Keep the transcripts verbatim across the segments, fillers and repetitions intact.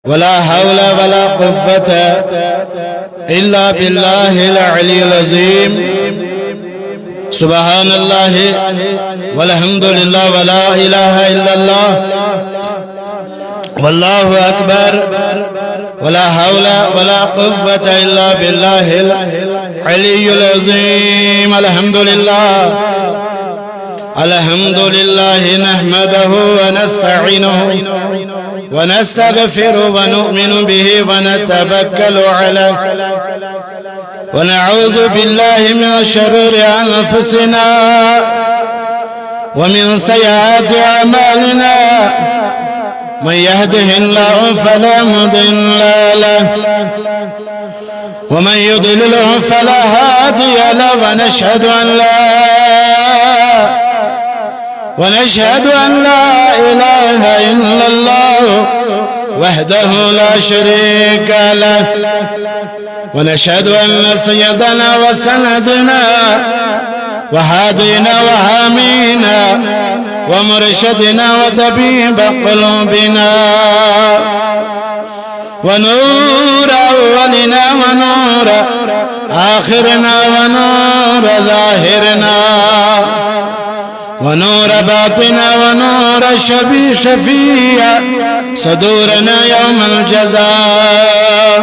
ولا حول ولا قوة إلا بالله العلي العظيم. سبحان الله والحمد لله ولا إله إلا الله والله أكبر، ولا حول ولا قوة إلا بالله العلي العظيم. الحمد لله، الحمد لله نحمده ونستعينه ونستغفره ونؤمن به ونتوكل عليه، ونعوذ بالله من شرور أنفسنا ومن سيئات أعمالنا. من يهده الله فلا مضل له، ومن يضلله فلا هادي له، ونشهد أن لا ونشهد أن لا إله إلا الله وحده لا شريك له، ونشهد أن سيدنا وسندنا وهادينا وحامينا ومرشدنا وطبيب قلوبنا ونور أولنا ونور آخرنا ونور ظاهرنا ونور باطننا ونور شفيع، شفيع صدورنا يوم الجزاء.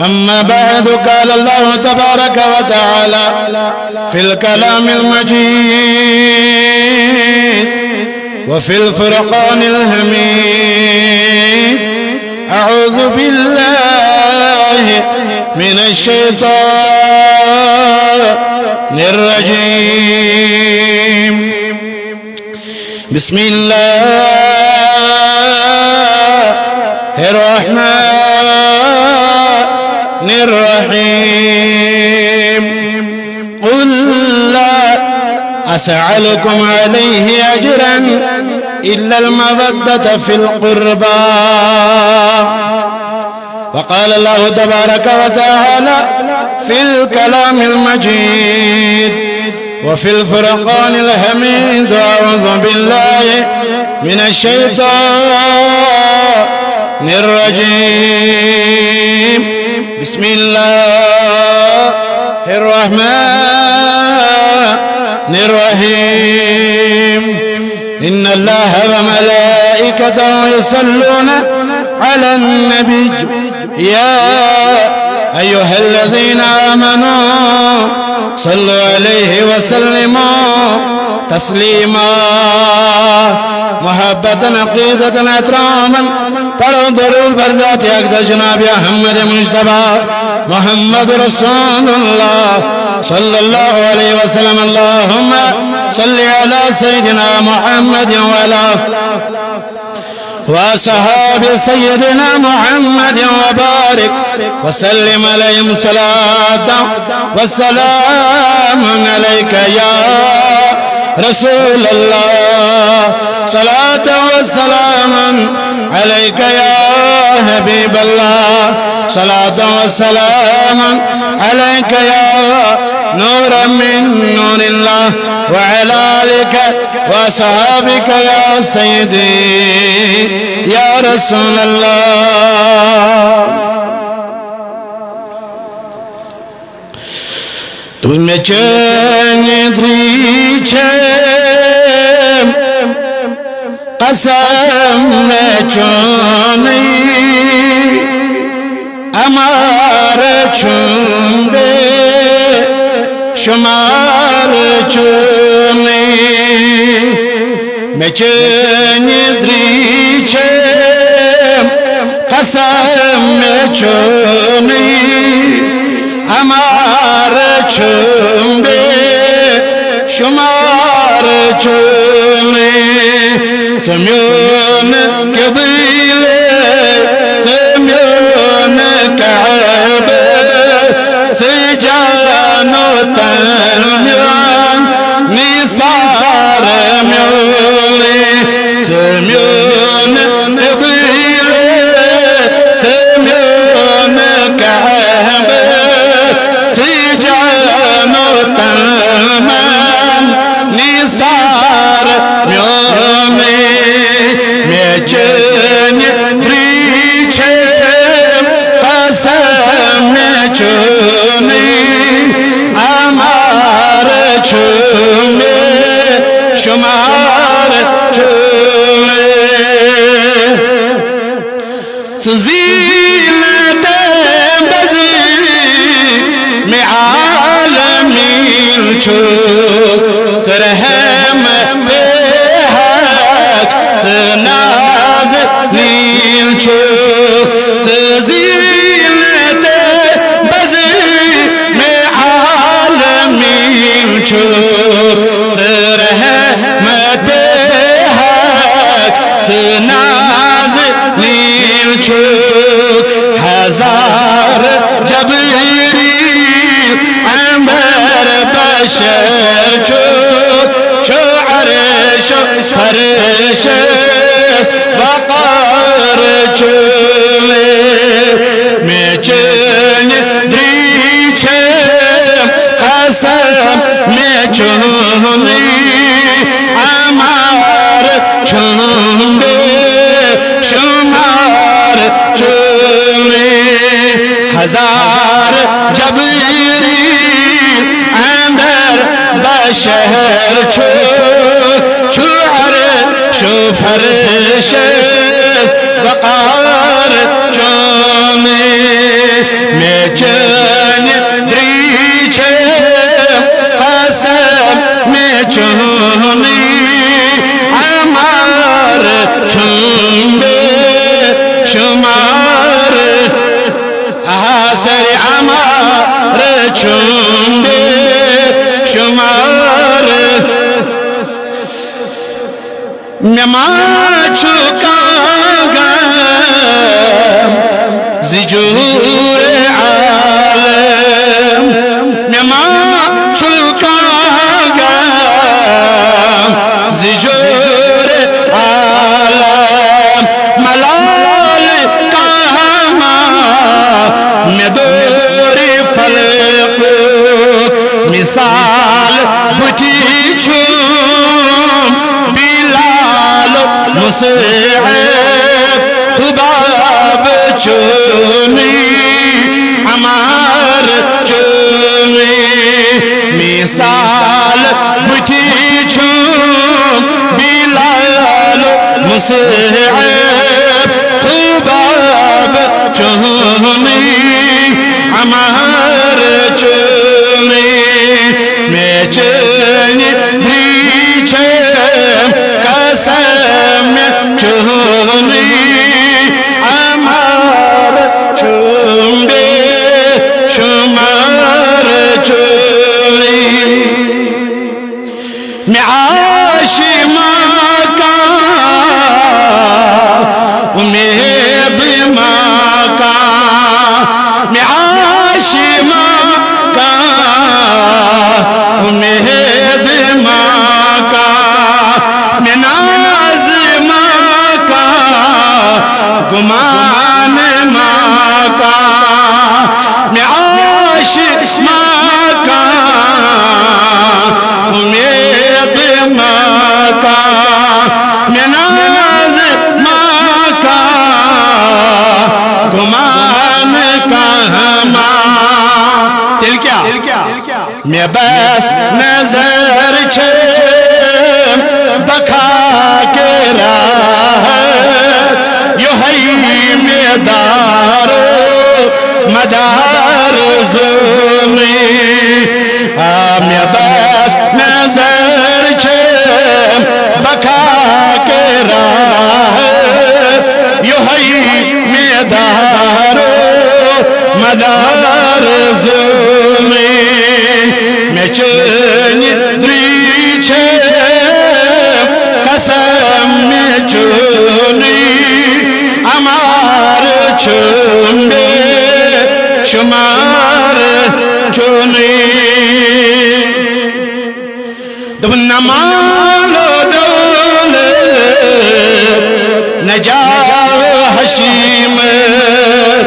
أما بعد، قال الله تبارك وتعالى في الكلام المجيد وفي الفرقان الحميد: أعوذ بالله من الشيطان الرجيم. بسم الله الرحمن الرحيم. قل لا أسألكم عليه أجرا إلا المودة في القربى. وقال الله تبارك وتعالى في الكلام المجيد وفي الفرقان الحميد: أعوذ بالله من الشيطان الرجيم. بسم الله الرحمن الرحيم. إن الله وملائكته يصلون على النبي، يا أيها الذين آمنوا صلوا عليه وسلموا تسليما. محبة، عقيدة، احتراما پڑھو درود بر ذات اقدس جناب احمد مجتبی محمد رسول اللہ صلی اللہ علیہ وسلم. اللهم صل على سيدنا محمد وعلى وأصحاب سيدنا محمد وبارك وسلم عليهم صلاة وسلام عليك يا رسول الله، صلاة وسلام عليك يا حبيب الله، صلاة وسلام عليك يا نور من نور الله، وعلى آلك وأصحابك يا سيدي يا رسول الله. تو مےٚ چٲنۍ درٕے چھےٚ قسم مےٚ چونٕے امار چھُم بے شمار چونٕے، مےٚ چٲنۍ درٕے چھےٚ قسم مےٚ چونٕے امار چھُم بے شمار چونٕے. ژٕ میون قبلہٕ، ژٕ میون کعبہٕ، ژٕ جانو تن میون نثار میونٕے. ژٕ میون قبلہٕ، ژٕ میون کعبہٕ، ژٕ جانو تن میون نثار میونٕے. مےٚ چھِ ژٕ زیٖنت بزیٖنت عالمیٖن چھُکھ، ژٕ رحمت حق، ژٕ نازنیٖن چھُکھ، ژٕ زیٖنت بزیٖنت عالمیٖن چھُکھ، ژٕ رحمت حق، ژٕ ناز نیٖل چھُ، ہزار جبریٖل اندر بشر چھُ، چھُ عرش فرشس وقار چھُ۔ مےٚ چٲنۍ درٛی چھےٚ قسم، مےٚ چونٕے عمار چھُم بے شمار چونٕے۔ ہزار جبریٖل اندر بشر چھُ، چھُ عرش و فرشس وقار چونٕے۔ مےٚ چٲنۍ درٛی چھےٚ قسم، مےٚ چونٕے عمار چھُم بے شمار۔ آ سر عمار چھُم بے شمار۔ مےٚ ما چھُ کانٛہہ غم زِ جوٗر عالم۔ مےٚ ما چھُ کانٛہہ غم زِ جوٗر عالم۔ ملال کانٛہہ ما مےٚ دوٗرِ فلقُک۔ مثال بُتھی چھُم بلال مصعب، خباب چونٕے عمار چونٕے۔ مثال بُتھی چھُم بلال مصعب، خباب چونٕے عمار چونٕے۔ مےٚ چٲنۍ درٛی چھےٚ قسم، مےٚ چونٕے عمار چھُم بے شمار چونٕے۔ مےٚ آسہِ ما کانٛہہ اُمید ما کانٛہہ، مےٚ آسہِ ما کانٛہہ اُمید ما کانٛہہ، مےٚ ناز ما کانٛہہ گُمان ما کانٛہہ، مےٚ آسہِ ما کانٛہہ اُمید ما کانٛہہ، مےٚ ناز ما کانٛہہ گُمان کانٛہہ ما۔ تیٚلہِ کیٛاہ؟ مےٚ بس نظر چھم بخاک راہ، یوہے مےٚ دارو مدار زومٕے۔ آ، مےٚ بس نظر چھم بخاک راہ، یوہے مےٚ دارو مدار زومٕے۔ مےٚ چٲنۍ درٛی چھےٚ قسم، مےٚ چونٕے عمار چھُم بے شمار چونٕے۔ دوٚپُن، نہ مال و دولت، نہ جاہ و حشیمت،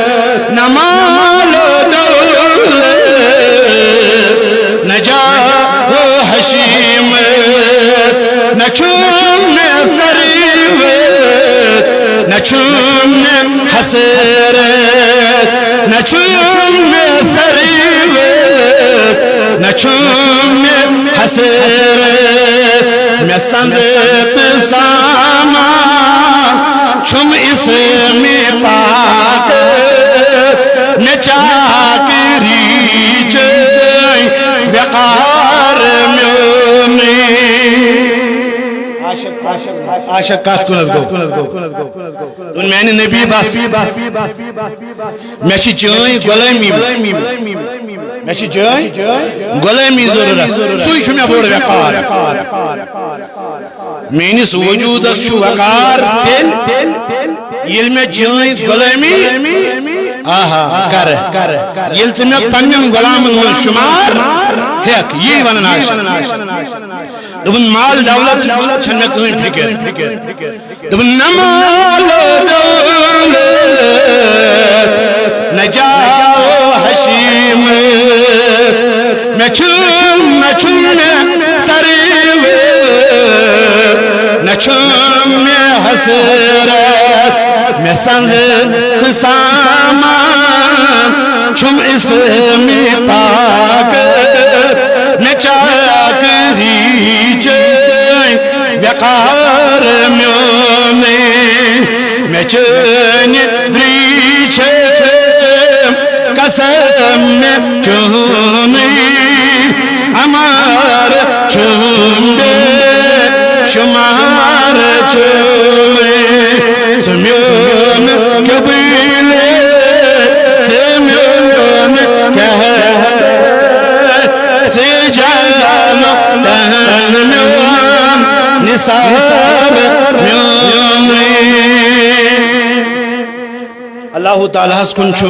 نہ مال و دولت، نہ جاہ و حشیمت، نہ چھُم مےٚ ثروت، نہ چھُم مےٚ حسرت، نہ چھُم مےٚ ثروت، نہ چھُم مےٚ حسرت۔ مےٚ سنٛد تہٕ سامان چھُم اسمِ پاک۔ چھا کتھ کُنس گوٚو؟ دوٚپُن، میانہِ نبی بس، مےٚ چھِ چٲنۍ غلٲمی، مےٚ چھِ چٲنۍ غلٲمی ضروٗرت، سُے چھُ مےٚ بوٚڑ وقار۔ میٲنِس وجوٗدس چھُ وقار تیٚلہِ، ییٚلہِ مےٚ چٲنۍ غلٲمی، آہا، کرٕ، ییٚلہِ ژٕ مےٚ پننٮ۪ن غلامن منٛز شُمار ہٮ۪کھ، یی ونان آسہِ۔ دوٚپُن، مال دولت چھَنہٕ مےٚ کٕہٕنۍ فِکر۔ دوٚپُن، نہ مال دولت، نہ جاہ و حشیمت، مےٚ چھُم، نہ چھُم مےٚ سرٕے وٲر، نہ چھُم مےٚ حسرت، مےٚ سنٛز تہٕ سامان چھُم اسمِ پاک، نہ چاکری چٲنۍ وقار میونٕے، مےٚ چٲنۍ درٛیٖچھ قسم مےٚ چونٕے، امار چھُم بے شمار چھُم۔ ژٕ میون قبیلہٕ، ژٕ میون قہر، ژٕ جان تن میون نثار میونٕے۔ اللہ تعالیٰ ہس کُن چھُ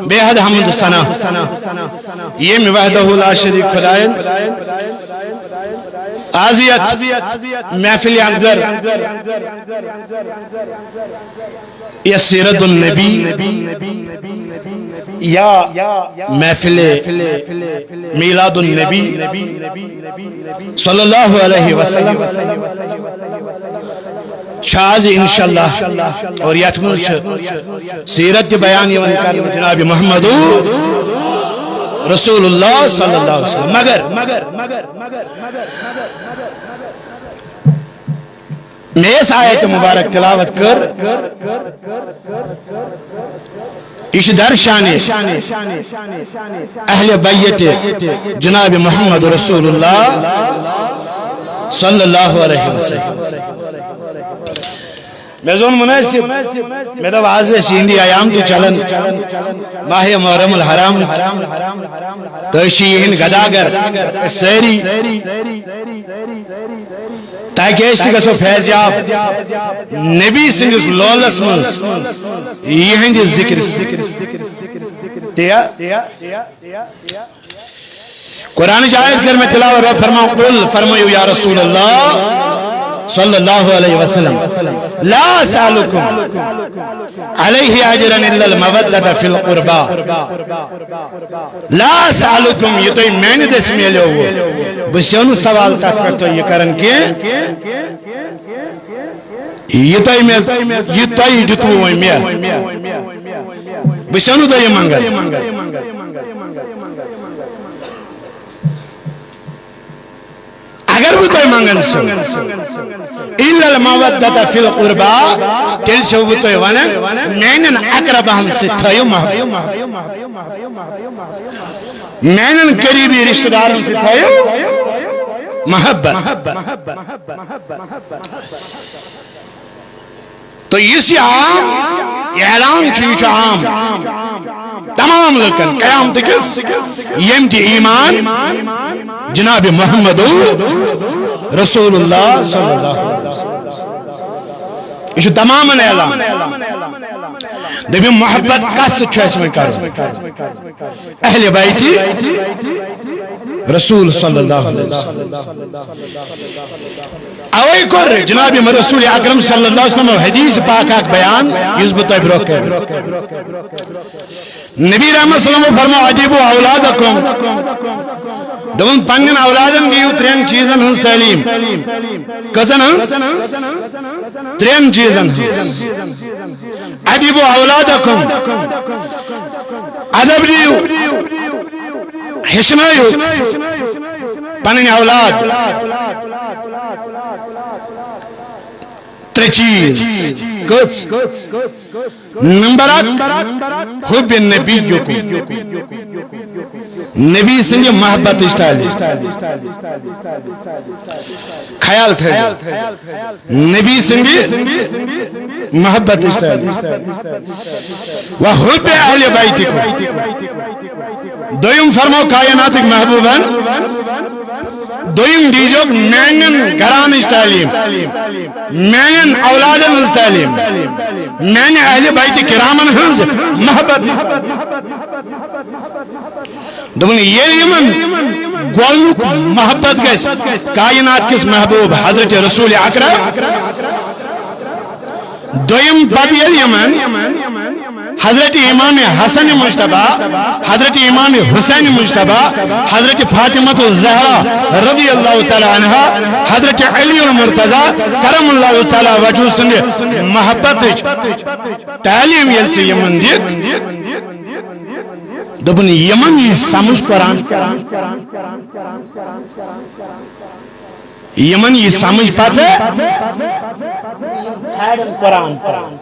بے حد حمد و ثنا، ییٚمۍ وحدہ لا شریک خدایَن از یتھ محفل اندر یتھ سیرت النبی یا محفل میلاد النبی صلی اللہ علیہ وسلم چھِ آز انشاءاللہ، اور یتھ منٛز چھِ سیرت تہِ بیان یِوان کرنہٕ جناب محمد رسول اللہ صلی اللہ علیہ وسلم۔ مگر مےٚ یۄس آیت مبارک تلاوت کٔر، یہِ چھِ درشان اہل بیت جناب محمد رسول اللہ صلی اللہ علیہ وسلم۔ مےٚ زون مناسب، مےٚ دوٚپ، از ٲسۍ یِہنٛدی ایام تہِ چلان، ماہ محرم الحرام، تہٕ أسۍ چھِ یِہنٛدۍ گداگر، أسۍ سٲری، تاکہ أسۍ تہِ گژھو فیض یاب نبی سٕنٛدِس لولس منٛز یِہنٛدِ ذکرِ سۭتۍ۔ تہِ قرآنٕچ آیت کٔر مےٚ تلاوت، رۄب فرماو، قل، فرمٲیِو یا رسول اللہ صلی اللہ علیہ وسلم، لا اسألکم علیہ اجرا الا المودۃ فی القربی۔ لا اسألکم، یہِ تۄہہِ میانہِ دٔسۍ میلیوٕ، بہٕ چھُسو نہٕ سوال تتھ پٮ۪ٹھ تۄہہِ یہِ کران کینٛہہ۔ یہِ تۄہہِ مےٚ، یہِ تۄہہِ دیُتوٕ وۄنۍ مےٚ، بہٕ چھُسو نہٕ تۄہہِ یہِ منٛگان۔ اگر بہٕ تۄہہِ منٛگان چھُسو، الا المودۃ فی القربی، تیٚلہِ چھُسو بہٕ تۄہہِ ونان، میانٮ۪ن اقرباہن سۭتۍ تھٲیِو محبت، میانٮ۪ن قریبی رشتہٕ دارن سۭتۍ تھٲیِو محبت۔ تو یُس یہِ عام اعلان چھُ، یہِ چھُ عام تمام لُکن قیامت کِس، یِم تہِ ایمان جناب محمد رسول اللہ صلی اللہ علیہ وسلم۔ یہِ چھُ تمامن اعلان۔ دٔپِو، محبت کس سۭتۍ چھُ اَسہِ وۄنۍ کرُن؟ اہل بیت رسول صلی اللہ علیہ وسلم۔ اوے کوٚر جناب رسول اکرم صلی اللہ علیہ وسلم حدیث پاک اکھ بیان، یُس بہٕ تۄہہِ برونٛہہ کَنہِ۔ نبی رحمت صلی اللہ علیہ وسلم فرمو، ادیبو اولادکم۔ دوٚپُن، پننٮ۪ن اولادن دِیِو ترٛٮ۪ن چیٖزن ہٕنٛز تعلیٖم۔ کٔژن ہٕنٛز؟ ترٛٮ۪ن چیٖزن ہٕنٛز۔ ادیبو اولادکم، ادب دِیِو، ہیٚچھنٲیِو پنٕنۍ اولاد۔ ترٛےٚ چیٖز۔ کٔژ؟ نمبر اکھ، حب نبیکم، نبی سٕنٛدِ محبتٕچ تعلیٖم۔ خیال تھٲیزیو۔ نبی سٕنٛدِ محبتٕچ تعلیٖم۔ و حب اہل بیتکم۔ دوٚیِم فرمو کائناتٕکۍ محبوبن، دوٚیِم دیٖزیوکھ میانٮ۪ن گرانٕچ تعلیٖم، میانٮ۪ن اولادن ہٕنٛز تعلیٖم، میانہِ اہل بیت کرامن ہٕنٛز محبت۔ دوٚپُن، ییٚلہِ یِمن گۄڈٕنیُک محبت گژھِ کائنات کِس محبوب حضرت رسول اکرم، دوٚیِم پتہٕ ییٚلہِ یِمن حضرت امام حسن مجتبیٰ، حضرت امام حسین مجتبیٰ، حضرت فاطمہ الزہرا رضی اللہ تعالیٰ عنہا، حضرت علی المرتضیٰ کرم اللہ تعالیٰ وجہہ سٕنٛدِ محبتٕچ تعلیٖم ییٚلہِ ژٕ یِمن دِکھ، دوٚپُن، یِمن یی سمجھ قرآن، یِمن یی سمجھ پتہٕ، ژھانڈن قرآن پران۔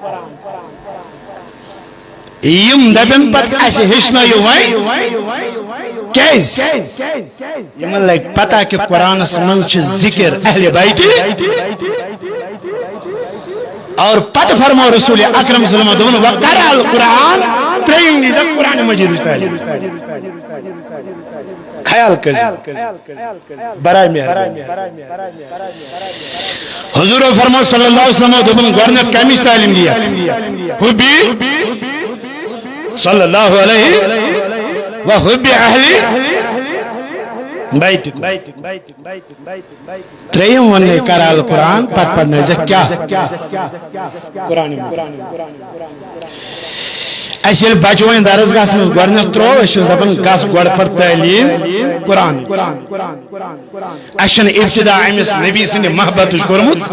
یِم دپن پتہٕ، اسہِ ہیٚچھنٲیِو وۄنۍ۔ کیازِ؟ یِمن لگہِ پتہ کہِ قرآنس منٛز چھِ ذکر اہل بیتِ۔ اور پتہٕ فرمو رسول اکرم صلی اللہ علیہ وسلم، دوٚپُن، وقرأ القرآن، ترٛیٚیِم یی زن قرآن مجیدٕچ تعلیٖم۔ خیال کٔرِو۔ برائے مہربانی۔ حضور فرمو صلی اللہ علیہ وسلم، دوٚپُن، گۄڈٕنیتھ کمِچ تعلیٖم دِیَکھ؟ حبی صلی اللہ علیہ و حب اہل بیت۔ ترٛیٚیِم ووٚن مےٚ قرأ القرآن، پتہٕ پرنٲوزیٚکھ کیٛاہ؟ قرآن۔ اسہِ ییٚلہِ بچہٕ وۄنۍ درسگاہس منٛز گۄڈٕنیتھ ترٛوو، أسۍ چھِس دپان، گژھ گۄڈٕ پر تعلیٖم قرآن۔ اسہِ چھنہٕ ابتدا أمِس نبی سٕنٛدِ محبتٕچ کوٚرمُت۔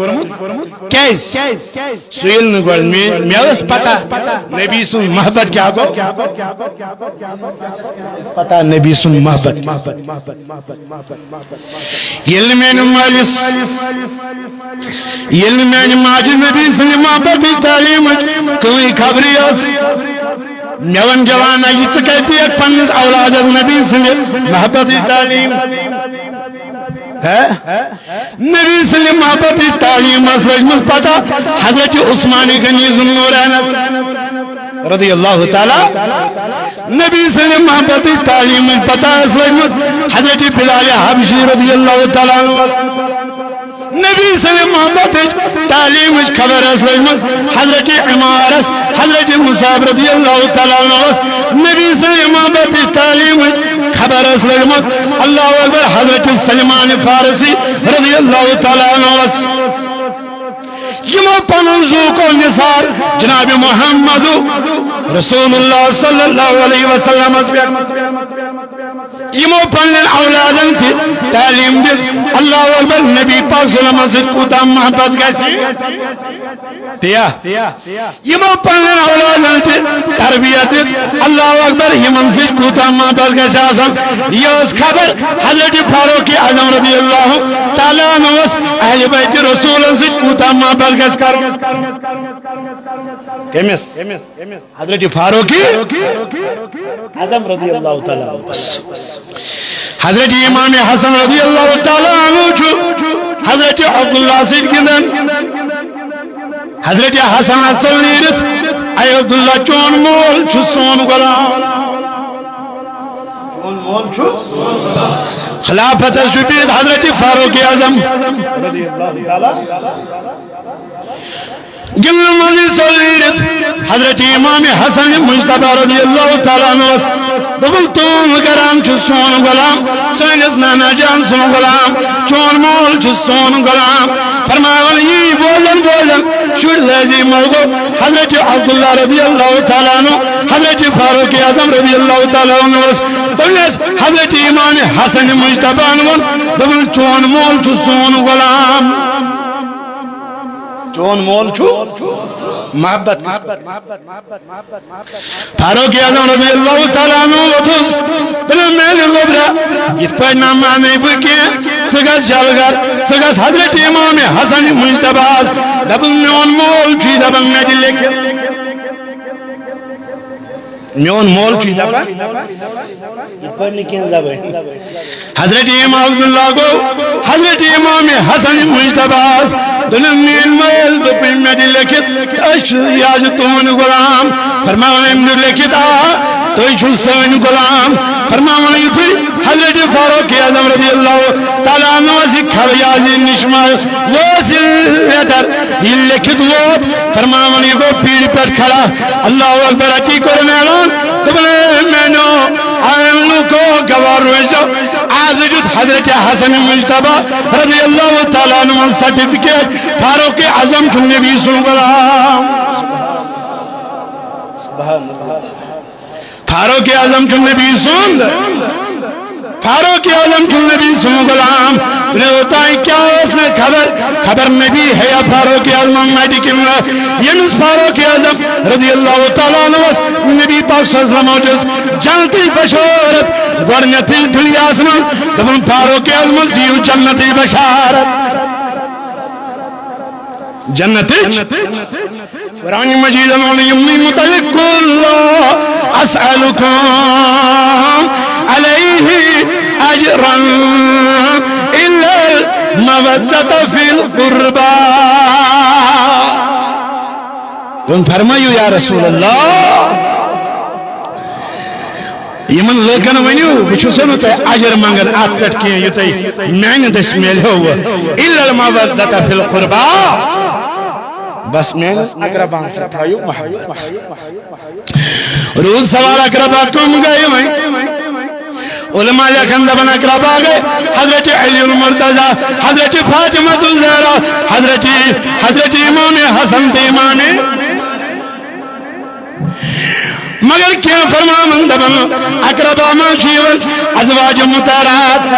کیازِ؟ سُہ ییٚلہِ نہٕ گۄڈٕ مےٚ، مےٚ ٲس پتہ نبی سُنٛد محبت کیٛاہ گوٚو۔ پتہ نبی سُنٛد محبت۔ ییٚلہِ نہٕ میٛانہِ مٲلِس، ییٚلہِ نہٕ میٛانہِ ماجہِ نبی سٕنٛدِ محبتٕچ تعلیٖمٕچ کٕہٕنۍ خبرٕے ٲس، مےٚ ووٚن، جوانا، یہِ ژٕ کتہِ دِکھ پننِس اولادس نبی سٕنٛدِ محبتٕچ تعلیٖم؟ ہے؟ نبی سٕنٛدِ محبتٕچ تعلیٖم ٲس لٔجمٕژ پتہ حضرت عثمان غنی ذوالنورینس رضی اللہ تعالیٰ۔ نبی سٕنٛدِ محبتٕچ تعلیٖمٕچ پتہ ٲس لٔجمٕژ حضرت بلال حبشی رضی اللہ تعالیٰ عنہ۔ نبی سٕنٛدِ محبتٕچ تعلیٖمٕچ خبر ٲس لٔجمٕژ حضرت عمارس، حضرت مصعب رضی اللہ تعالیٰ عنہ۔ نبی سٕنٛدِ محبتٕچ تعلیٖمٕچ خبر ٲس لٔجمٕژ، اللہ اکبر، حضرت سلمان فارسی رضی اللہ تعالیٰ عنہ۔ یِمو پنُن زُو کوٚر نثار جناب محمد رسول اللہ صلی اللہ علیہ وسلمس پٮ۪ٹھ۔ یِمو پننٮ۪ن اولادن تہِ تعلیٖم دِژ، اللہ اکبر، نبی پاک صلی اللہ علیہ وسلمس سۭتۍ کوٗتاہ محبت گژھِ۔ تیا۔ یِمو پننٮ۪ن اولادن تہِ تربیت دِژ، اللہ اکبر، یِمن سۭتۍ کوٗتاہ محبت گژھِ آسُن۔ یہِ ٲس خبر حضرت فاروق اعظم رضی اللہ تعالیٰ عنہ اہل بیت رسولن سۭتۍ کوٗتاہ محبت گژھِ کرُن۔ کٔمِس؟ حضرت فاروق اعظم رضی اللہ تعالیٰ عنہ۔ حضرت امام حسن رضی اللہ تعالیٰ عنہ چھُ حضرت عبداللہ سۭتۍ گِنٛدان۔ حضرت حسن ژٔل نیٖرِتھ، اے عبداللہ، چون مول چھُ سون غلام۔ چون مول چھُ۔ خلافتس چھُ بِہِتھ حضرت فاروق اعظم رضی اللہ تعالیٰ۔ گِنٛدنہٕ منٛزٕے ژٔل نیٖرِتھ حضرت امام حسن مجتبیٰ رضی اللہ تعالیٰ عنہس دوٚپُن، تُہُنٛد غلام چھُ سون غلام، سٲنِس نانا جان سُنٛد غلام، چون مول چھُ سون غلام۔ فرماوان، یی بوزن بوزن شُرۍ لٲزی مۄل گوٚو حضرت عبداللہ رضی اللہ تعالیٰ عنہ، حضرت فاروق اعظم رضی اللہ تعالیٰ عنہس۔ دوٚپنس، حضرت امام حسن مجتبیٰ ہن ووٚن، دوٚپُن، چون مول چھُ سون غلام۔ چون مول چھُ محبت۔ فاروق اعظم رضی اللہ تعالیٰ عنہ ووٚتھُس، دوٚپُن، میانہِ گوٚبرا، یِتھ پٲٹھۍ نہ مانے بہٕ کینٛہہ، ژٕ گژھ جلہٕ گرٕ، ژٕ گژھ حضرت امام حسن مجتبیٰ ہس، دَپُن، میون مول چھُے دَپان، مےٚ دِ لیکھِتھ۔ میون مول چھُ یہِ دپان، یہِ پٔر نہٕ کینٛہہ زبٲنۍ۔ حضرت امام عبداللہ گوٚو حضرت امام حسن مجتبیٰ ہس، دوٚپُن، میٲنۍ مٲلۍ دوٚپُن، مےٚ دِ لیکھِتھ، أسۍ چھِ، یہِ حظ چھُ تُہُنٛد غلام۔ فرماوان أمۍ دیُت لیکھِتھ، آ، تُہۍ چھِو سٲنۍ غلام۔ فرماوان یُتھُے حضرت فاروق اعظم رضی اللہ تعالیٰ عنہ ٲس یہِ کھڑا، یہِ حظ یہِ نِشمار، یہِ اوس یہِ لیٹر، یہِ لیکھِتھ ووت، فرماوان یہِ گوٚو پیٖرِ پٮ۪ٹھ کھڑا۔ اللہ اکبر، اتی کوٚرُن اعلان، دوٚپُن، اے میانیو عام لوٗکو، گواہ روٗزِو، آز دیُت حضرت حسن مجتبیٰ رضی اللہ تعالیٰ عنہ سرٹیفکیٹ، فاروق اعظم چھُ نبی سُنٛد غلام۔ فاروق اعظم چھُ نبی سُنٛد، فاروق اعظم چھُ نبی سُنٛد غلام۔ تُلِو تام کیٛاہ اوس نہٕ خبر، خبر نبی ہے یا فاروق اعظم مٹہِ کِنہٕ نہ۔ ییٚمِس فاروق اعظم رضی اللہ تعالیٰ عنہ نبی پاک صلی اللہ علیہ وسلم دِژ جنتٕچ بشارت گۄڈٕنیتھٕے دُنیاہس منٛز، دوٚپُن، فاروق اعظمس دِیِو جنتٕچ بشارت۔ جنتٕچ۔ قرآن مجیدن ووٚن یِمنٕے متعلق، "قل لا اسألكم عليه اجرا الا المودة في القربى۔" تُہۍ فرمٲیِو یا رسول اللہ، یِمن لوٗکن ؤنِو، بہٕ چھُسو نہٕ تۄہہِ اجر منٛگان اتھ پٮ۪ٹھ کینٛہہ، یہِ تۄہہِ میانہِ دٔسۍ میلہِ ہو، الا المودة فی القربی، بس میانہِ اقرباہن سۭتۍ تھٲیِو محبت۔ روٗد سوال، اقربا کٕم گٔے وۄنۍ؟ علماء لیکھن دپان اقربا گٔے حضرت علی المرتضی، حضرت فاطمہ الزہرا، حضرت، حضرت امام حسن تہٕ امام مگر کینٛہہ فرماوان دپان، اقربا منٛز چھُ یِوان ازواج مطہرات۔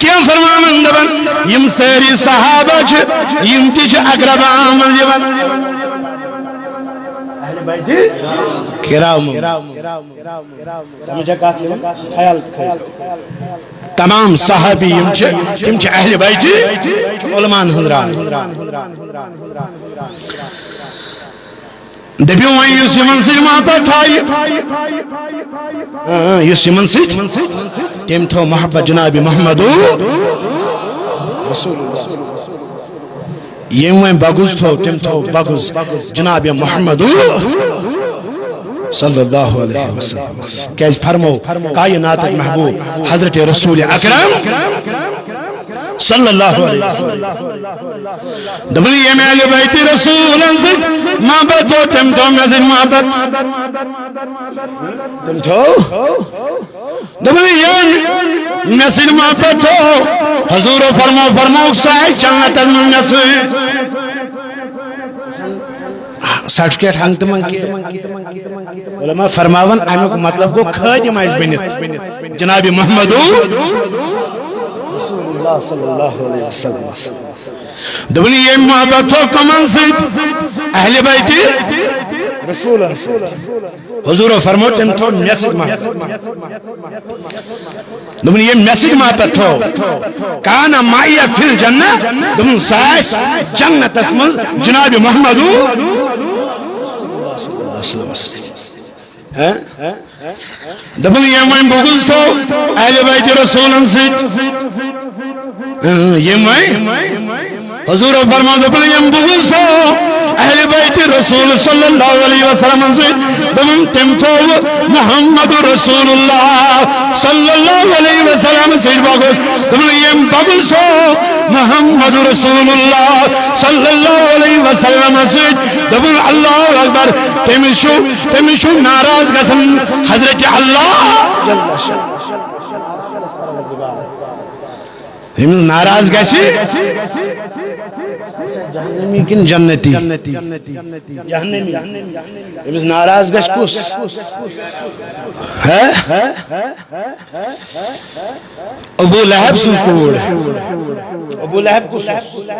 کینٛہہ فرماوان دپان، یِم سٲری صحابہ چھِ، یِم تہِ چھِ اقربا منٛز یِوان۔ کرام۔ سمجھا کتھ یِوان؟ خیال تھٲیِو۔ تمام صحابی یِم چھِ، تِم چھِ اہل بیتِ، علماءن ہٕنٛز راے۔ دٔپِو وۄنۍ یُس یِمن سۭتۍ محبت تھایہِ، اۭں، یُس یِمن سۭتۍ، تٔمۍ تھٲو محبت جناب محمد رسول اللہ۔ ییٚمۍ وۄنۍ بغض تھوٚو، تٔمۍ تھوٚو بغض جناب محمد صلی اللہ علیہ وسلم۔ کیازِ فرمو کائناتٕکۍ محبوب حضرت رسول اکرم صلی اللہ علیہ وسلم۔ دوٚپُن، ییٚمۍ اہلِ بیتِ رسولن سۭتۍ محبت تھوٚو، تٔمۍ تھوٚو مےٚ سۭتۍ محبت۔ تٔمۍ تھوٚو۔ دوٚپُن، ییٚمۍ مےٚ سۭتۍ محبت تھوٚو، حضوٗرو فرمو، فرمووُکھ، سُہ آسہِ جنتس منٛز مےٚ سۭتۍ۔ سرٹیفکیٹ ہنگ تہٕ منگ کینٛہہ۔ علماء فرماوان، امیُک مطلب گوٚو خٲدِم آسہِ بٔنِتھ جناب محمد رسول اللہ صلی اللہ علیہ وسلم۔ دوٚپُن، ییٚمۍ محبت تھوٚو کٕمن سۭتۍ؟ اہلِ بیتِ رسولن سۭتۍ۔ حضوٗرو فرموو، تٔمۍ تھوٚو مےٚ سۭتۍ محبت۔ دوٚپُن، ییٚمۍ مےٚ سۭتۍ محبت تھوٚو، کان معی فی الجنہ، دوٚپُن، سُہ آسہِ جنتس منٛز جناب محمد۔ ہہ؟ دوٚپُن، ییٚمۍ وۄنۍ بغض تھوٚو اہلِ بیتِ رسولن سۭتۍ۔ اۭں، ییٚمۍ وۄنۍ حضوٗرو فرموو، دوٚپُن، ییٚمۍ بغض تھوٚو اہلِ بیتِ رسول صلی اللہ علیہ وسلم سۭتۍ، دوٚپُن، تٔمۍ تھوٚو محمد رسول اللہ صلی اللہ علیہ وسلم سۭتۍ بغض۔ دوٚپُن، ییٚمۍ بغض تھوٚو محمد رسول اللہ صلی اللہ علیہ وسلم سۭتۍ، دوٚپُن، اللہ اکبر، تٔمِس چھُ، تٔمِس چھُ ناراض گژھان حضرت اللہ۔ ییٚمِس ناراض گژھِ، جہنمی کِنہٕ جنتی؟ جہنمی۔ ییٚمِس ناراض گژھِ کُس؟ ہہ؟ ابو لہب سٕنٛز کوٗر۔ ابو لہب کُس اوس؟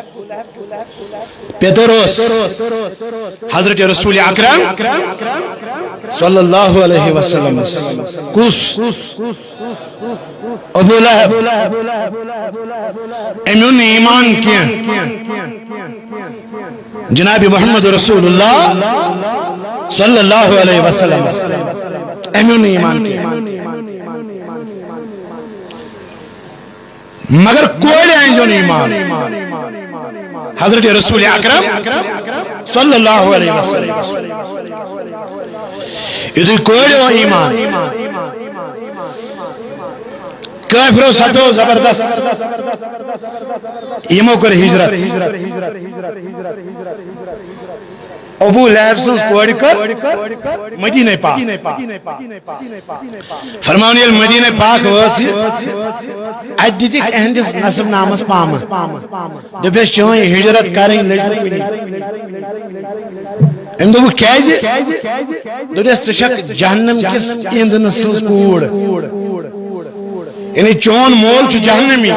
پیٚتٕر اوس حضرت رسول اکرم صلی اللہ علیہ وسلمس۔ کُس؟ ابو لہب، أمۍ اوٚن نہٕ ایمان کینٛہہ۔ جناب محمد رسول اللہ صلی اللہ علیہ وسلم، أمۍ اوٚن نہٕ ایمان کینٛہہ۔ مگر کورِ أنۍ زیون ایمان۔ حضرت رسول اکرم صلی اللہ علیہ وسلم، یُتھُے کورِ اوٚن ایمان، کٲفرو ستو زبردست، یِمو کٔر ہجرت۔ ابو لہب سٕنٛز کورِ کٔر مدینہ پاک۔ فرماوان، ییٚلہِ مدینہ پاک وٲژ یہِ، اَتہِ دِتِکھ اہندِس نسب نامس پامہٕ۔ دوٚپٮ۪س، چٲنۍ ہجرت کرٕنۍ لٔج نہٕ کُنی۔ أمۍ دوٚپُکھ، کیازِ؟ دوٚپنس، ژٕ چھکھ جہنم کِس ایندھنہٕ سٕنٛز کوٗر۔ یعنی چون مول چھُ جہنمی،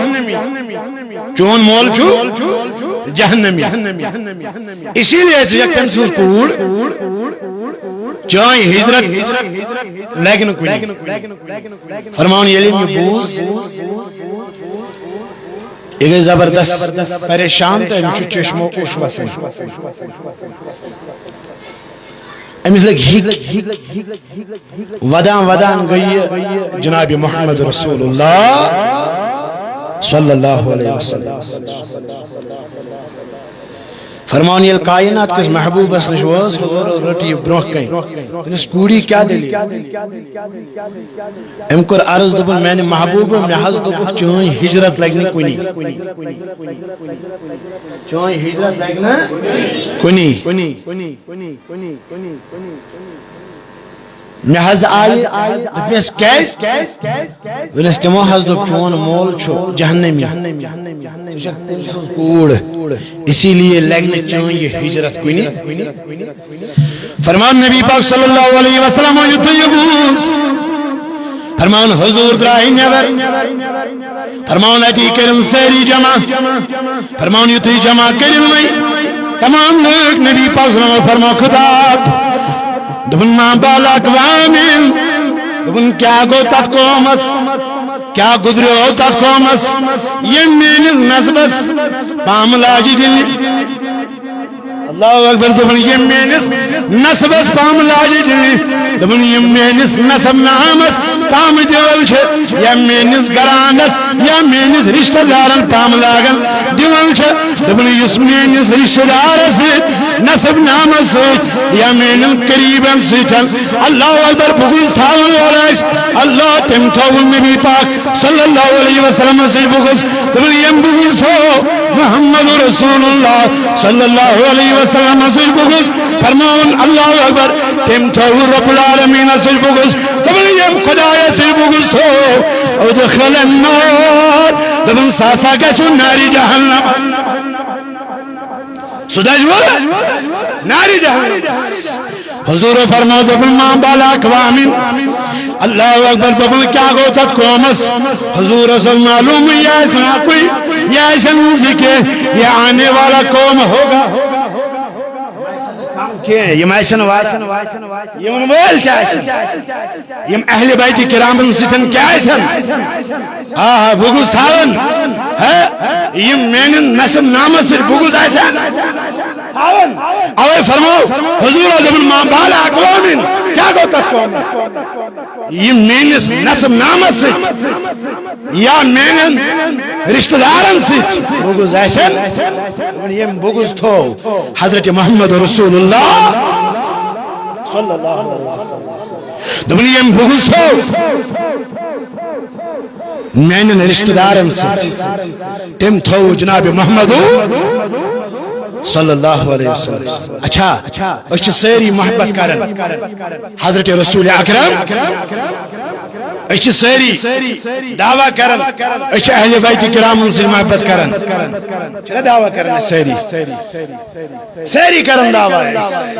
چون مول چھُ جہنمی، اسی لیے ژٕ چھکھ تٔمۍ سٕنٛز کوٗر، چٲنۍ ہجرت لگہِ نہٕ کُنی۔ فرماوان، ییٚلہِ أمۍ یہِ بوٗز، یہِ گٔے زبردست پریشان تہٕ أمِس چھُ چشمو اوٚش وسان۔ أمِس لٔگۍ ہِکۍ۔ ودان ودان گٔیہِ جناب محمد رسول اللہ صلی اللہ علیہ وسلم۔ فرماوان، ییٚلہِ کائنات کِس محبوبس نِش وٲژ، حضور رٔٹ یہِ برونٛہہ کنہِ۔ دوٚپنس، کوٗری، کیٛاہ دٔلیٖل؟ أمۍ کوٚر عرض، دوٚپُن، میانہِ محبوبہٕ، مےٚ حظ دوٚپُکھ، چٲنۍ ہجرت لگہِ نہٕ کُنی۔ چٲنۍ ہجرت لگہِ نہٕ کُنی۔ مےٚ حظ آیہِ، دوٚپمَس، کیٛازِ؟ دوٚپنَس، تِمو حظ دوٚپ، چون مول چھُ جہنمی، ژٕ چھَکھ تٔمۍ سٕنٛز کوٗر، اسی لیے لگہِ نہٕ چٲنۍ یہِ ہجرت کُنہِ۔ فرمان نبی پاک صلی اللہ علیہ وسلم، یُتھُے یہِ بوٗز، فرمان حضور درٛاے نٮ۪بر۔ فرمان اتی کٔرِن سٲری جمع۔ فرمان یُتھُے جمع کٔرِن وۄنۍ تمام لوٗکھ، نبی پاک صلی اللہ علیہ وسلم فرمان خطاب۔ دوٚپُن، ما بال اقوام، دوٚپُن، کیٛاہ گوٚو تتھ قومس؟ کیٛاہ گُزریو تتھ قومس؟ ییٚمۍ میٲنِس نسبس پامہٕ لاجہِ دِنہِ۔ اللہ اکبر۔ دوٚپُن، ییٚمۍ میٲنِس نسبس پامہٕ لاجہِ دِنہِ۔ دوٚپُن، یِم میٲنِس نسب نامس پامہٕ دِوان چھِ، یا میٲنِس گرانس، یا میٲنِس رشتہٕ دارن پامہٕ لاگان دِوان چھِ۔ دوٚپُن، یُس میٲنِس رشتہٕ دارس سۭتۍ، نسب نامس سۭتۍ، یا میٲنٮ۪ن قریبن سۭتۍ، اللہ اکبر، بہٕ گوٚژھ تھاوُن اورٕ آسہِ، اللہ تٔمۍ تھوٚوُن نبی پاک صلی اللہ علیہ وسلم سۭتۍ بہٕ گوٚژھ۔ دوٚپُن، ییٚمۍ بہٕ گوٚژھ ہو محمد رسول اللہ صلی اللہ علیہ وسلم سۭتۍ بہٕ گوٚژھ۔ فرماوُن، اللہ اکبر، تٔمۍ تھوٚو رب العالمین سۭتۍ بہٕ گوٚژھ۔ دوٚپُن، ییٚمۍ خدایس سۭتۍ بہٕ گوٚژھ تھوٚو، ادخل النار۔ دوٚپُن، سُہ ہسا گژھِ نارِ جہنم۔ سُہ دَزِ وۄنۍ نارِ جہنم۔ حضور فرموو، دوٚپُن، ما بال اقوام۔ اللہ اکبر، دوٚپُن، کیٛاہ گوٚو تَتھ قومس؟ حضورس اوس معلوم، یہِ آسہِ نہٕ اَکُے، یہِ آسہِ نہٕ زٕ کینٛہہ، یہِ آنے والا قوم ہوگا۔ کینٛہہ، یِم آسن واریاہ۔ یِمن وٲلۍ تہِ آسن۔ یِم اہل بیت کرامن سۭتۍ کیٛاہ آسن؟ آ، بہٕ گوٚژھ تھاوُن۔ ہا؟ یِم میانٮ۪ن نسب نامس سۭتۍ بہٕ گوٚژھ آسن تھاوُن۔ اوے فرموو حضور اعظمن، ما بال اقوام، کیٛاہ گوٚو تتھ قومس؟ یِم میٲنِس نسب نامس سۭتۍ یا میانٮ۪ن رشتہٕ دارن سۭتۍ بہٕ گوٚژھ آسن، یِم بہٕ گوٚژھ تھوو حضرت محمد رسول اللہ صلی اللہ علیہ وسلم۔ دوٚپُن، یِم بہٕ گوٚژھ تھوو میانٮ۪ن رشتہٕ دارن سۭتۍ، تٔمۍ تھوو جناب محمد صلی اللہ علیہ وسلم۔ اچھا، أسۍ چھِ سٲری محبت کران حضرت رسول اکرم، أسۍ چھِ سٲری دعویٰ کران، أسۍ چھِ اہل بیت کرامن سۭتۍ محبت کران، چھِنہ دعویٰ کران أسۍ سٲری؟ سٲری کران دعویٰ أسۍ،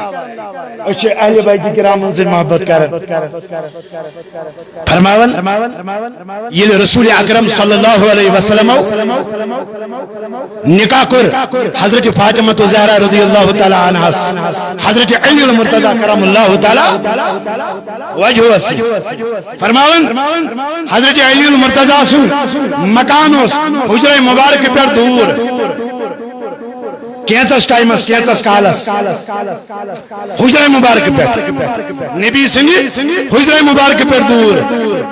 أسۍ چھِ اہل بیت کرامن سۭتۍ محبت کران۔ فرماوان، ییٚلہِ رسول اکرم صلی اللہ علیہ وسلمو نکاح کوٚر حضرت فاطمہ الزہرا رضی اللہ تعالیٰ عنہس حضرت علی المرتضی کرم اللہ تعالیٰ وجہس سۭتۍ۔ فرماوان، حضرت علی المرتضیٰ سُنٛد مکان اوس حجرہ مبارک پٮ۪ٹھ دوٗر، کینٛژس ٹائمس، کینٛژس کالس حجرہ مبارک پٮ۪ٹھ، نبی سٕنٛدِ حجرہ مبارک پٮ۪ٹھ دوٗر۔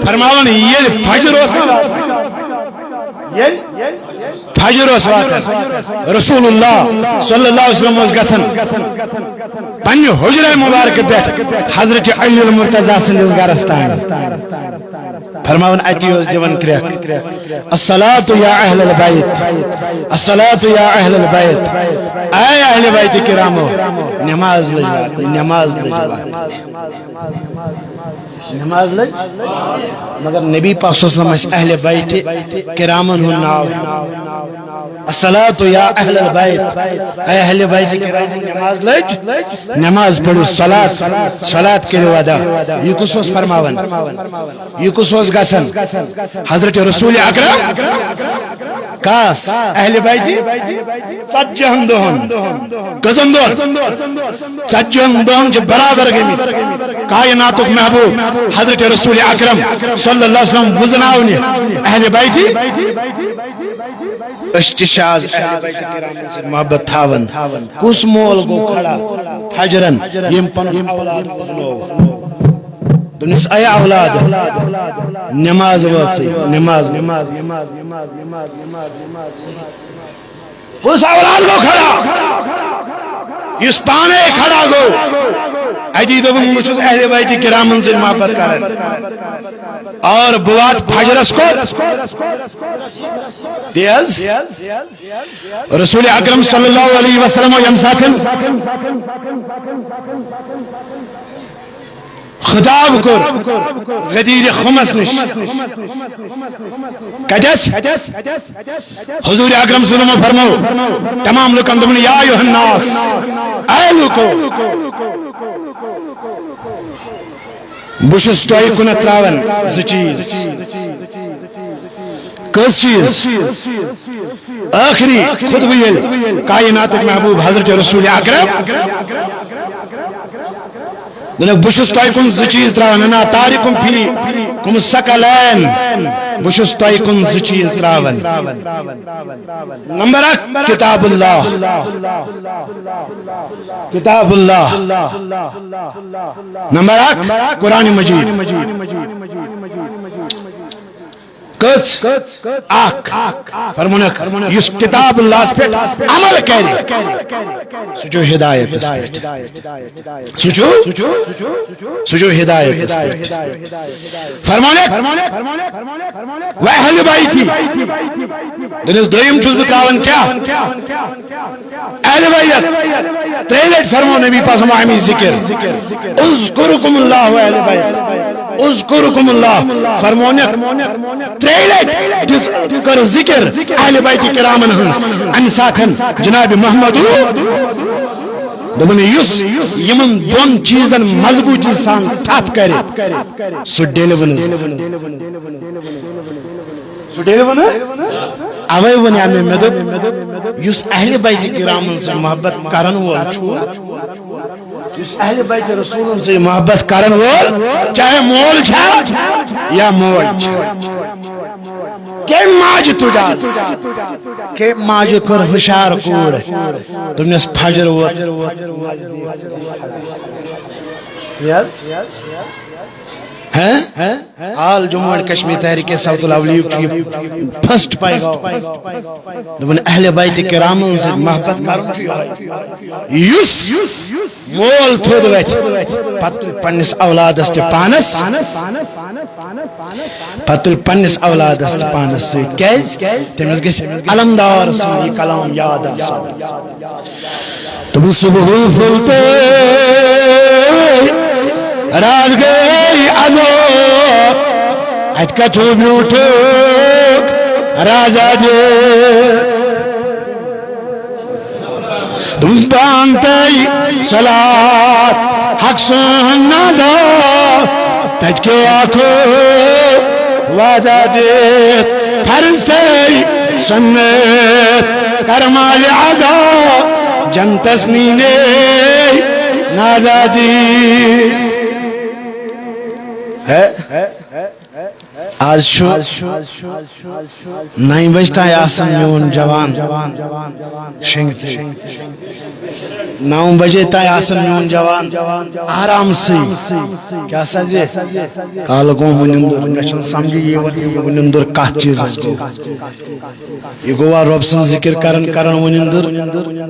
فرماوان، ییٚلہِ فجر اوس نہ واتان، ییٚلہِ فجر اوس واتان، رسول اللہ صلی اللہ علیہ وسلم اوس گژھان پننہِ حجرہ مبارک پٮ۪ٹھ حضرت علی المرتضیٰ سٕنٛدِس گرس تام۔ فرماوان، اتی اوس دِوان کرٛٮ۪کھ، "الصلاۃ یا اہل البیت، الصلاۃ یا اہل البیت، اے اہل بیت کرامو، نماز لٔج واتنہِ، نماز لٔج واتنہِ۔" نماز لٔج، مگر نبی پاک صلی اللہ علیہ وسلم ٲسۍ اہل بیت کرامن ہُنٛد ناو۔ الصلاۃ یا اہل البیت، اے اہل بیت کرام، نماز لٔج، نماز پٔرِو، صلات، صلات کٔرِو ادا۔ یہِ کُس اوس فرماوان؟ یہِ کُس اوس گژھان؟ حضرت رسول اکرم۔ کاس؟ اہل بیت۔ ژتجی ہن دۄہن۔ کٔژن دۄہن؟ ژتجی ہن دۄہن چھِ برابر گٔمٕتۍ کائناتُک محبوب حضرت رسول اکرم صلی اللہ علیہ وسلم وُزناونہِ اہل بیت۔ أسۍ تہِ چھِ آز اہل بیت کرامن سۭتۍ محبت تھاوان۔ کُس مول گوٚو کھڑا فجرن، ییٚمۍ پنُن اولاد وُزنوو؟ دوٚپنس، اے اولاد، نماز وٲژٕے، نماز وٲژٕے۔ کُس اولاد گوٚو کھڑا؟ یُس پانے کھڑا گوٚو۔ اتی دوٚپُن، بہٕ چھُس اہل بیت کرامن سۭتۍ محبت کران۔ اور بہٕ واتہٕ فجرس کوٚت؟ تیز۔ رسول اکرم صلی اللہ علیہ وسلم ییٚمہِ ساتہٕ خطاب کوٚر غدیر خمس نِش۔ کتس؟ حضور اکرم صلی اللہ علیہ وسلم فرمو تمام لوکن، دوٚپُن، یا ایھا الناس، اے لوکو، بہٕ چھُس تۄہہِ کُنتھ تراوان زٕ چیٖز۔ کٔژ چیٖز؟ ٲخری خطبہٕ ییٚلہِ کائناتُک محبوب حضرت رسول اکرم دوٚپنکھ، بہٕ چھُس تۄہہِ کُن زٕ چیٖز تراوان، انا تارکم فیکم الثقلین، بہٕ چھُس تۄہہِ کُن زٕ چیٖز تراوان۔ نمبر اکھ، کتاب اللہ، کتاب اللہ۔ نمبر اکھ، قرآن مجید۔ کٔژ؟ اکھ۔ فرمونکھ، یُس کتاب اللہس پٮ۪ٹھ عمل کرِ، سُہ چھُ ہدایتس پٮ۪ٹھ۔ سُہ چھُ، سُہ چھُ ہدایتس پٮ۪ٹھ۔ فرمونکھ، و اہل بیتی۔ دوٚپنس، دوٚیِم چھُس بہٕ تراوان کیٛاہ؟ اہل بیت۔ ترٛیٚیہِ لٹہِ فرمو نبی پاک صلی اللہ علیہ وسلم امی ذکر، اذکرکم اللہ و اہل بیت، اذکرکم اللہ۔ فرمونکھ ترٛیٚیہِ لٹہِ دِژ، کٔر ذکر اہل بیت کرامن ہٕنٛز۔ امہِ ساتہٕ جناب محمد دوٚپُن، یُس یِمن دۄن چیٖزن مضبوٗطی سان تھپھ کرِ، سُہ ڈیلہِ وٕنز۔ سُہ ڈیلہِ وٕنز۔ اوے ووٚن مےٚ، مےٚ دوٚپ، یُس اہل بیت کرامن سۭتۍ محبت کرن وول چھُ، یُس اہل بیت رسولن سۭتۍ محبت کرن وول، چاہے مول چھا یا موج چھا، کٔمۍ ماجہِ تُج آز؟ کٔمۍ ماجہِ کٔر ہُشار کوٗر؟ دوٚپنس، فجر ووت۔ Yes۔ ہیں؟ آل جموں اینڈ کشمیر تحریک صوت الاولیاء چھُ یہِ فرسٹ پیغام۔ دوٚپُن، اہل بیت کرامن سۭتۍ محبت کرُن چھُ یِہوٚے۔ یُس مول تھوٚد وتھِ، پتہٕ تُلہِ پننِس اولادس تہِ پانس، پتہٕ تُلہِ پننِس اولادس تہِ پانس سۭتۍ۔ کیازِ؟ تٔمِس گژھِ علمدار سُنٛد یہِ کلام یاد آسُن۔ تم صبح پھُلتے رات گٔے ازو، اتہِ کتھو بیوٗٹھُکھ رازا دِ۔ تم پانتے صلات حق سُنٛد نازا، تتہِ کیٛاہ آکھو وعدہ دِتھ، فرض تھٲے سنت کرمال ادا، جنتس نینے نادا دِتھ۔ ہے؟ آز چھُ نَیہِ بجہِ تام آسان میون جوان شنگتھٕے۔ نَو بجے تام آسان میون جوان آرام سۭتۍ۔ کیٛاہ سا زِ کالہٕ گوٚو وُنِندُر، مےٚ چھُنہٕ سمجھے یِوان یہِ وُنِندُر کتھ چیٖزس گوٚو۔ یہِ گوٚوا رۄب سٕنٛز ذِکِر کران کران وُنِندُر؟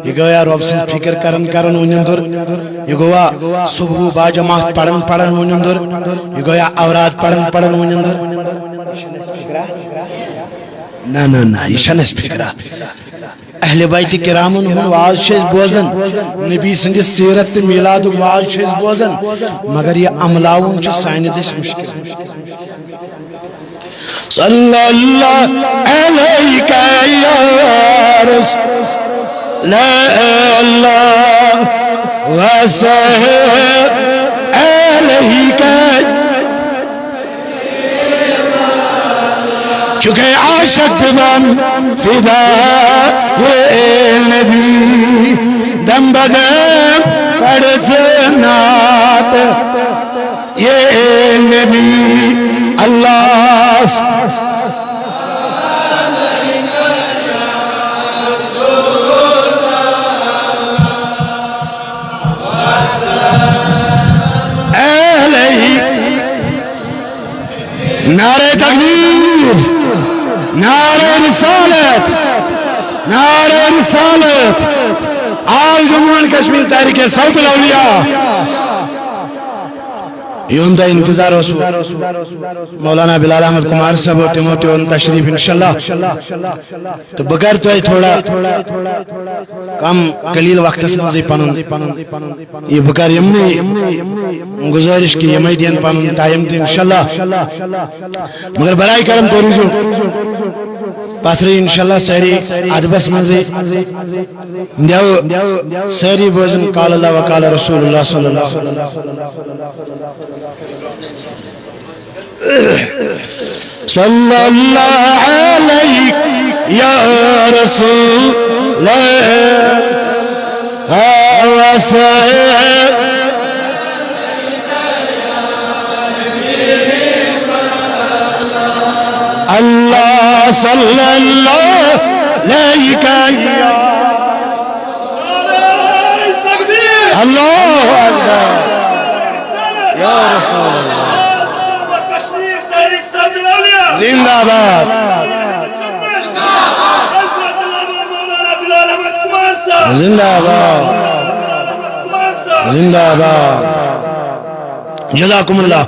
یہِ گوٚیا رۄب سٕنٛز فِکِر کران کران وُنِندُر؟ یہِ گوٚوا صبح باجماعت پران پران وُنِندُر؟ یہِ گوٚیا اوراد پران پران وُنِندُر؟ نہ، نہ، نہ، یہِ چھَنہٕ اَسہِ فِکرا۔ اہل بیت کرامن ہُنٛد واز چھِ أسۍ بوزان، نبی سٕنٛدِ سیرت تہٕ میلادُک واز چھِ أسۍ بوزان، مگر یہِ عملاوُن چھُ سانہِ دٔسۍ مُشکل۔ صلی اللہ علیک یا رسول اللہ وسلم علیک۔ چکے عاشق دِوان فدا یہ نبی، دم بدم پڑھ نعت۔ یہ نبی اللہ۔ اہل۔ نعرہ تکبیر، نعرہ رسالت، نعرہ رسالت۔ آل جموں اینڈ کشمیر تحریک صوت الاولیاء۔ یِہُنٛد انتظار اوس مولانا بلال احمد کمار صٲب، تِمو تہِ اوٚن تشریف انشاءاللہ۔ تہٕ بہٕ کرٕ تۄہہِ تھوڑا کم قلیل وقتس منٛزٕے پنُن یہِ، بہٕ کرٕ یِمنٕے گُزٲرِش کہِ یِمے دِن پنُن ٹایم تہِ انشاءاللہ۔ مگر برائے کرم تُہۍ روٗزِو پتھرٕے انشاءاللہ سٲری ادبس منٛزٕے۔ دیو سٲری بوزن قال اللہ و قال رسول اللہ صلی اللہ علیہ وسلم۔ صلی اللہ علیک یا رسول اللہ وسلم۔ اللہ صلی اللہ علیک یا اللہ اکبر۔ یا رسول اللہ۔ زندہ باد۔ زندہ باد۔ زندہ باد۔ جزاکم اللہ۔